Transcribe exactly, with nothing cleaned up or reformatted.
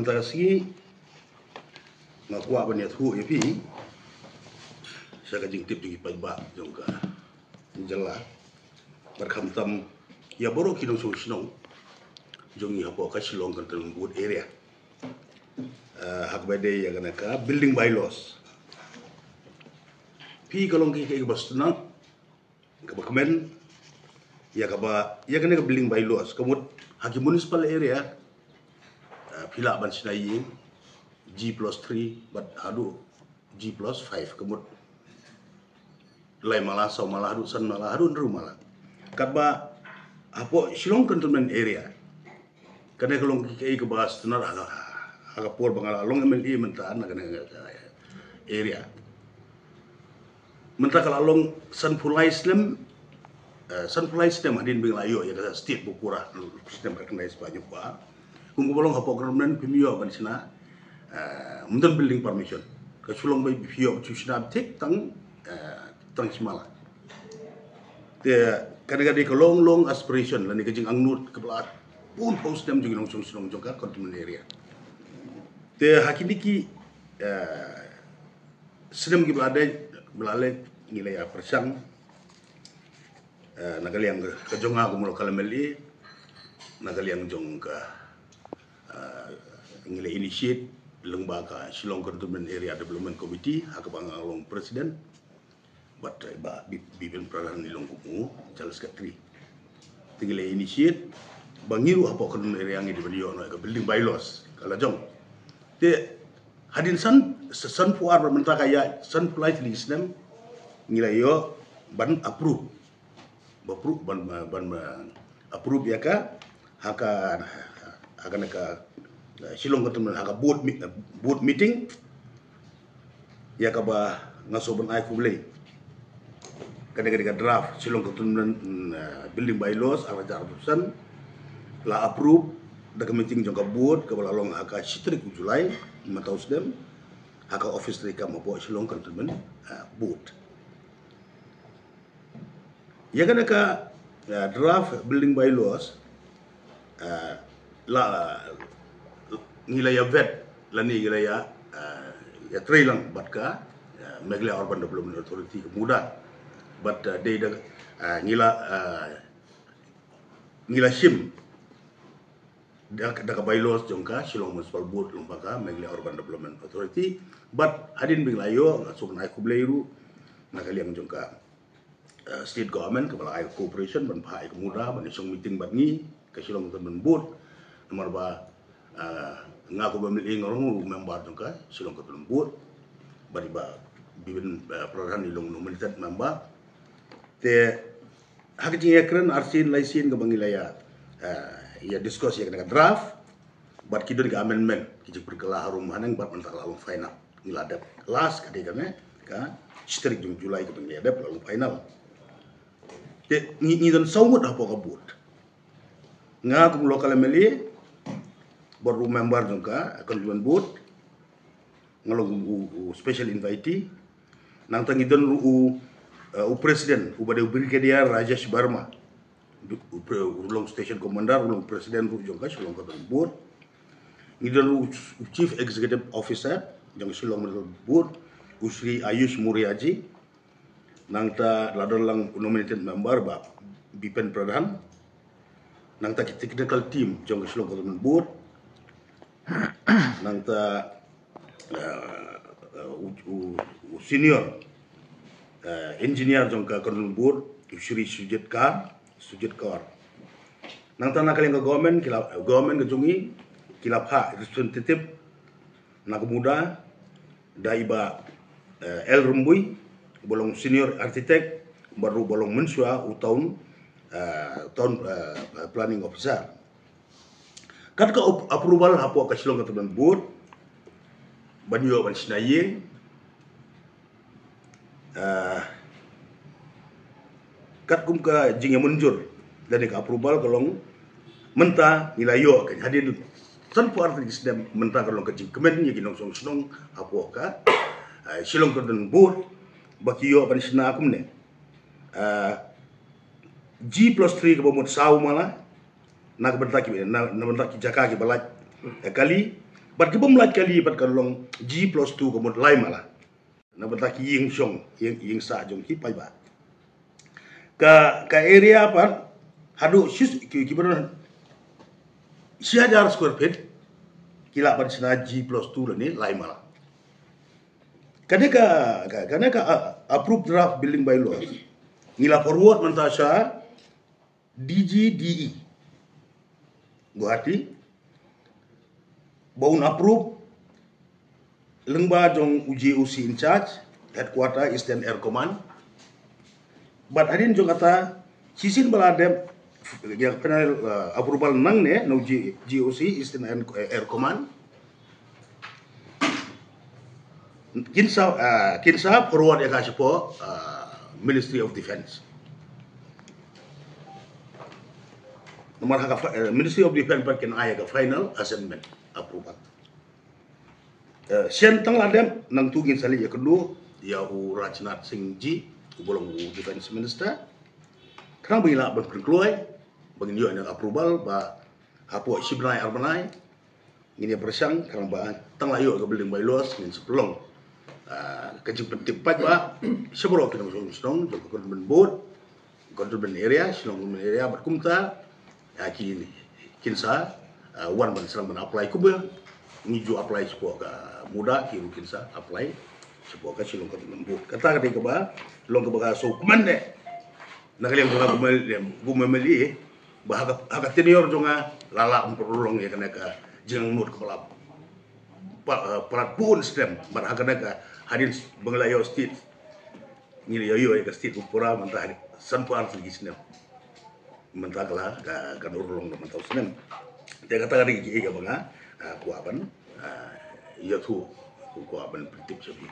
Mynta ka sngi nga kwah ban ïathuh ïa phi sha ka jingtip jong ki paidbah jong ka jylla, bad khamtam ïa baroh ki nongshong shnong jong ngi hapoh ka Shillong Cantonment Board area. Eh, ha kaba ïadei ïa kane ka building bylaws. Phi ka long ki, ki kaba sdang kaba kmen ïa kaba, ïa kane ka building bylaws, ka mut ha ki municipal area, eh, phi lah ban shna ïing G plus three bad haduh G plus five, ka mut lai mala, saw mala, haduh san mala, haduh hynriew mala. Katba hapoh Shillong Cantonment area, kane ka long kaei kaba sdang ha ka, ha ka por ba nga la long M L A mynta na kane ka area. Mynta ka la long sanphew lai snem, eh, sanphew lai snem hadien ba ngi la ïoh ïa ka state ba pura, snem recognize ba nyngkong. Kum kaba long hapoh government phim ïoh ban shna, eh, mynta building permission. Ka shu long ba phi ïoh shu shna tik tang, eh, tang shi mala. Te kane ka dei ka long long aspiration lane ka jingangnud kaba la bun phew snem jong ki nongshong shnong jong ka cantonment area. Te ha kine ki, eh, snem kiba la dei, ba la leit, ngi la ïa pyrshang, eh, na ka liang ka jong nga kum u local M L A, na ka liang jong ka, eh, ngi la initiate lyngba ka Shillong Cantonment Area Development Committee ha kaba nga long president. Bad, eh, Bah Bi-, Bipin Pradhan i long kum u General Secretary. Te ngi la initiate ba ngi ruh hapoh ka cantonment area ngi dei ban ïoh noh ïa ka building bylaws ka la jong. Te hadien san, sa-, sanphew ar bad mynta ka ïaid sanphew lai tylli ki snem, ngi la ïoh ban approve. Ba approve ban, ban, ban approve ïa ka ha ka, ha kane ka, eh, Shillong Cantonment, ha ka board mi-, eh, board meeting. Ïa kaba nga sngewbha ban ai khublei, kane ka dei ka draft Shillong Cantonment, mm, eh, building bylaws ar hajar arphew san, la approve da ka meeting jong ka board kaba la long ha ka shi tarik u July mynta u snem, ha ka office treikam hapoh Shillong Cantonment, eh, board. Ïa kane ka, eh, draft building bylaws, eh, la, ngi la ïa vet lane ngi la ïa, eh, ïa trei lang bad ka, eh, Meghalaya Urban Development Authority ka MUDA. Bad, eh, dei da, eh, ngi la, eh, ngi la shim da, da ka bylaws jong ka Shillong Municipal Board lyngba ka Meghalaya Urban Development Authority. Bad hadien ba ngi la ïoh, nga sngewbha ban ai khublei ruh na ka liang jong ka, eh, state government kaba la ai cooperation ban phah ïa ka MUDA ban ïa shong meeting bad ngi ka Shillong Cantonment Board. Namar ba, eh, nga kum u M L A nga long ruh member jong ka Shillong Cantonment Board. Bad i Bah Bipin, eh, Pradhan i long nominated member. Te ha ka jingïakren arsien laisien kaba ngi la ïa, eh, ïa discuss ïa kane ka draft. Bad ki don ki amendment, ki jingpynkylla harum haneng bad mynta ka la long final. Ngi la dep last ka dei kane ka shi tarik jong July kaba ngi la dep la long final. Te ngi, ngi don saw ngut hapoh ka board. Nga kum u local M L A bad ruh member jong ka cantonment board. Nga long u, u special invitee. Nangta ngi don ruh u, eh, u president, uba dei u Brigadier Rajesh Verma. U pre-, u long station commander, u long president ruh jong ka Shillong Cantonment Board. Ngi don ruh u chief executive officer jong ka Shillong Cantonment Board, u Shri Ayush Muryaji. Nangta la don lang u nominated member Bah Bipin Pradhan. Nangta ki technical team jong ka Shillong Cantonment Board. Nangta, eh, u, u, u senior, eh, engineer jong ka cantonment board, u Shri Sujit Kar, Sujit Kaur. Nangta na ka liang ka government, ki la, government ka jong ngi, ki la phah representative na ka MUDA, da i Bah, eh, L Rymbui, uba long senior architect, bad ruh uba long mynshuwa u town, eh, town, eh, planning officer. Kat ka ap-, approval hapoh ka Shillong Cantonment Board ban ïoh ban shna ïing. Ah, katkum ka jingïamynjur lane ka approval ka long mynta ngi la ïoh ka hadien san phew ar tylli ki snem, mynta ka long ka jingkmen ïa ki nongshong shnong hapoh ka, ah, Shillong Cantonment Board ba ki ïoh ban shna kumne. Ah, G plus three kaba mut saw mala, na ka bynta ki, na, na bynta ki jaka kiba lait, eh, kali, Bad ki bym lait kali bad ka long G plus two ka mut lai mala. Na bynta ki ïing shong, ïing, ïing sah jong ki paidbah. Ka, ka area pat, haduh shi, ki, ki bynta shi hajar square feet, ki lah ban shna G plus two lane lai mala. Kane ka, ka, kane ka, uh, approved draft building bylaws. Ngi la forward mynta sha D G D E Guwahati, ba un approve lyngba jong u G O C in charge, headquarter Eastern Air Command. Bad hadien jong kata, shisien ba la dep ïa final, uh, approval nangne na u G-, G O C Eastern Air, Air Command. Kin sa, uh, kin sa forward ïa ka shapoh, uh, Ministry of Defence. Namar ha ka fi-, uh, Ministry of Defence pat kin ai ïa ka final assessment approval. Uh, shen tang la dep, nangtu ngin sa leit ïakynduh ïa u Rajnath Singh ji, uba long u Defence Minister. Khnang ba ngin lah ban pynkloi, ba ngin ïoh ïa ka approval, ba hapoh shi bnai ar bnai ngin ïa pyrshang, khnang ba tang la ïoh ka building bylaws ngin sa pynlong, ah, ka jingpyntip paidbah sha baroh ki nongshong shnong jong ka Cantonment Board, Cantonment Area, Shillong Cantonment Area, bad kumta, ah, ki, kin sa, ah, wan ban sdang ban apply kumba ngi ju apply shapoh ka MUDA, ki ruh kin sa apply shapoh ka Shillong Cantonment Board. Kata ka dei kaba long kaba ka sngewkmen ne na ka liang jong nga kum u M L A, kum u M L A, ba ha ka, ha ka tenure jong nga la lah ban pynurlong ïa kane ka jingangnud kaba la pa-, eh, palat bun snem, bad ha kane ka hadien ba nga la ïoh state, ngi la ïoh ïa ka state ba pura mynta hadien sanphew ar tylli ki snem. Mynta ka la ka, ka urlong da mynta u snem. Te kata ka dei kiei kiei kaba nga, eh, kwah ban, eh, ïathuh, kwah ban pyntip sha phi.